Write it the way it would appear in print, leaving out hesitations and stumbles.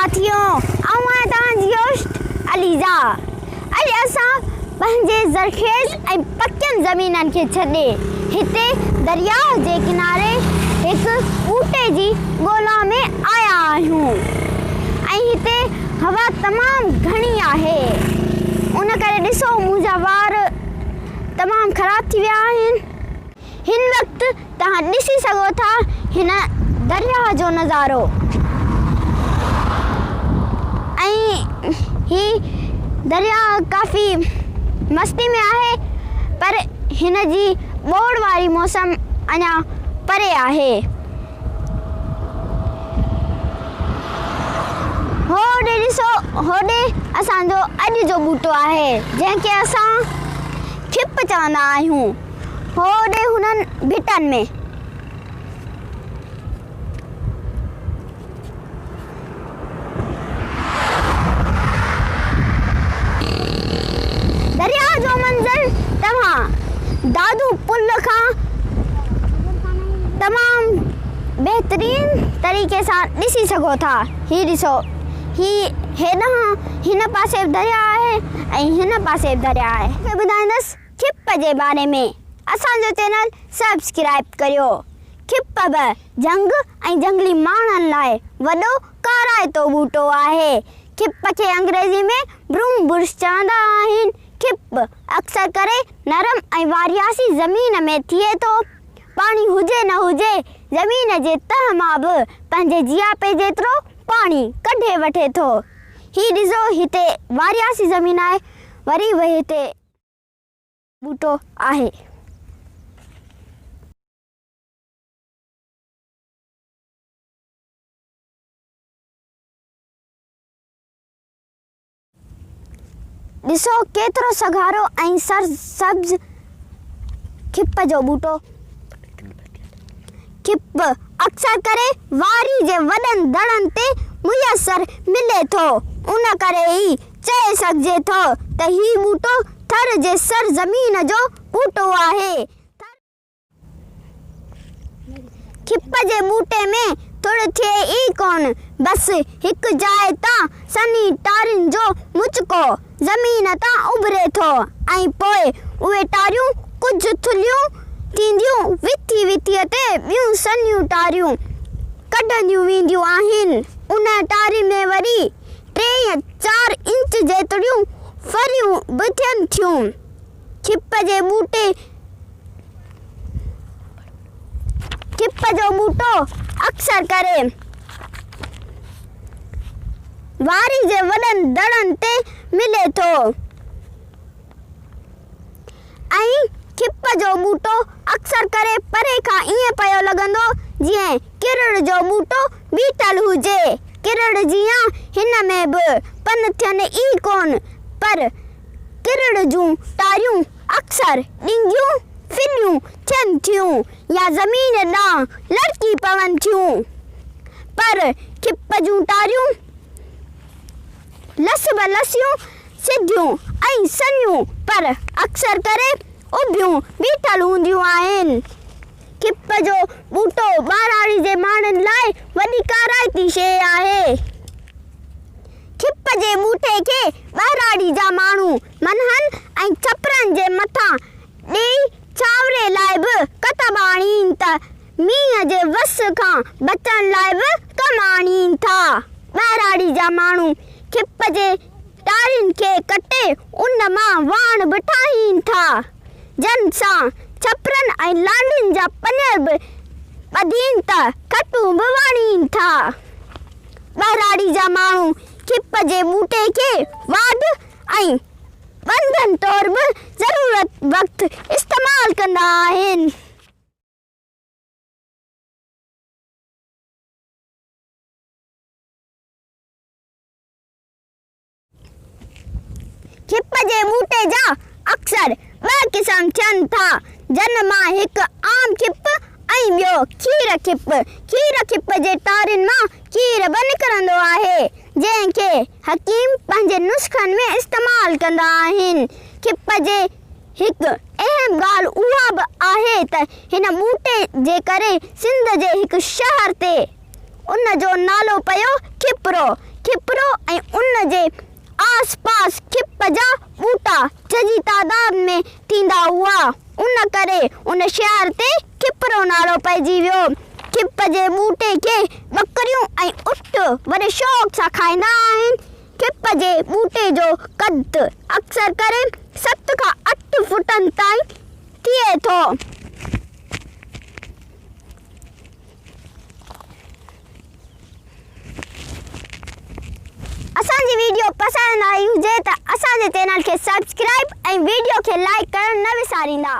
ساٿيو، آئون آهيان توهان جي هوسٽ عليزا. اڄ اسان پنهنجي زرخيز ۽ پڪين زمينن کي ڇڏي هتي درياهه جي ڪناري هڪ ٻوٽي جي ڳولا ۾ آيا آهيون ۽ هتي هوا تمام گهڻي آهي ان ڪري ڏسو منهنجا وار تمام خراب ٿي ويا آهن. هن وقت توهان ڏسي سگهو ٿا هن درياهه جو نظارو ۽ هي درياهه ڪافي مستي ۾ آهي پر هن جي ٻوڙ واري موسم اڃا پري آهي. هوڏي ڏسو هوڏي اسان جو اڄ جو ٻوٽو آهي جنهن کي اسان کپ چوندا آهيون. هوڏي هنن ڀٽن ۾. درياء جو منظر توهان دادو پل کان تمام بهترين طريقي سان ڏسي سگهو ٿا. هي ڏسو هي هيڏانهن هن پاسي به درياء آهي ۽ هن پاسي به درياء آهي. ٻڌائيندس کپ جي باري ۾ اسان جو چينل سبسڪرائب ڪريو. کپ به جهنگ ۽ جهنگلي ماڻهن لاء وڏو ڪارائتو ٻوٽو آهي. کپ کي انگريزي ۾ بروم برش چوندا آهن. کپ اڪثر ڪري نرم ۽ وارياسي زمين ۾ ٿئي ٿو. پاڻي هجي نه هجي زمين جي تهه مان به پنهنجي جياپي جيترو پاڻي ڪڍي وٺي ٿو. هي ڏسو هتي وارياسي زمين آهي وري به هتي ٻوٽو آهي. ڏسو ڪيترو سگهارو ۽ سرسبز کپ جو ٻوٽو. کپ اڪثر ڪري واري جي وڏن دڙن تي ميسر ملي ٿو، ان ڪري ئي چئي سگهجي ٿو ته هي ٻوٽو ٿر جي سر زمين جو ٻوٽو آهي. کپ جي ٻوٽي ۾ ٿڙ ٿئي ئي ڪونه، بس هڪ جاء تان سنهي ٽارين جو مچڪو زمين تان اڀري ٿو ۽ پوء اهي ٽاريون ڪجهه ٿلهيون ٿينديون وٿي وٿيء تي ٻيون سنهيون ٽاريون ڪڍنديون وينديون آهن. انهن ٽارين ۾ وري ٽي يا چار انچ جيتريون ڦريون به ٿين ٿيون. کپ جي ٻوٽي کپ جو ٻوٽو اڪثر ڪري واري جي وڏن دڙن تي ملي ٿو ۽ کپ جو ٻوٽو اڪثر ڪري پري کان ائين پيو لڳندو جيئن ڪرڙ جو ٻوٽو بيٺل هجي. ڪرڙ جيان هن ۾ به پن ٿين ئي ڪونه پر ڪرڙ جون ٽاريون اڪثر ڏنگيون ڦڏيون ٿين ٿيون يا زمين ڏانهن لڙڪي پون ٿيون، پر کپ جون ٽاريون لس به لسيون، سڌيون ۽ سنهيون پر اڪثر ڪري اڀيون بيٺل هونديون آهن. کپ جو ٻوٽو ٻهراڙي جي ماڻهن لاء وڏي ڪارائتي شيء آهي. کپ جي ٻوٽي کي ٻهراڙي جا ماڻهو منهن ۽ ڇپرن جي مٿان ڏيئي ڇانوري لاء به ڪتب آڻين ته مينهن جي وس کان بچڻ لاء به ڪم آڻين ٿا. ٻهراڙي جا ماڻهو کپ جي ٽارين کي ڪٽي ان مان واڻ به ٺاهين ٿا، جن سان ڇپرن ۽ لانڍين جا پڃر به ٻڌين ته کٽون به واڻين ٿا. ٻهراڙي جا ماڻهو کپ جي ٻوٽي کي واڍ ۽ ٻنڌن طور به ضرورت وقت استعمال ڪندا آهن. کپ جي ٻوٽي جا اڪثر ٻه قسم ٿين ٿا، جن مان هڪ عام کپ ۽ ٻيو کير کپ. کير کپ جي ٽارين مان کير به نڪرندو آهي، جنهن کي حڪيم پنهنجي نسخن ۾ استعمال ڪندا آهن. کپ جي هڪ اهم ڳالهه اها به آهي ته هن ٻوٽي جي ڪري سنڌ جي هڪ شهر تي. ان جو نالو پيو کپرو. کپرو ۽ ان جي آس پاس کپ جا ٻوٽا ججهي تعداد ۾ ٿيندا هئا، ان ڪري ان شهر تي کپرو نالو پئجي ويو. کپ جي ٻوٽي کي ٻڪريون ۽ اٺ وڏي شوق سان کائيندا آهن. کپ جي ٻوٽي جو قد اڪثر ڪري ست کان اٺ فوٽن تائين ٿئي ٿو. اسان جي ويڊيو پسند آئي هجي ته اسان جي چينل کي سبسڪرائب ۽ ويڊيو کي لائيڪ ڪرڻ نه وساريندا.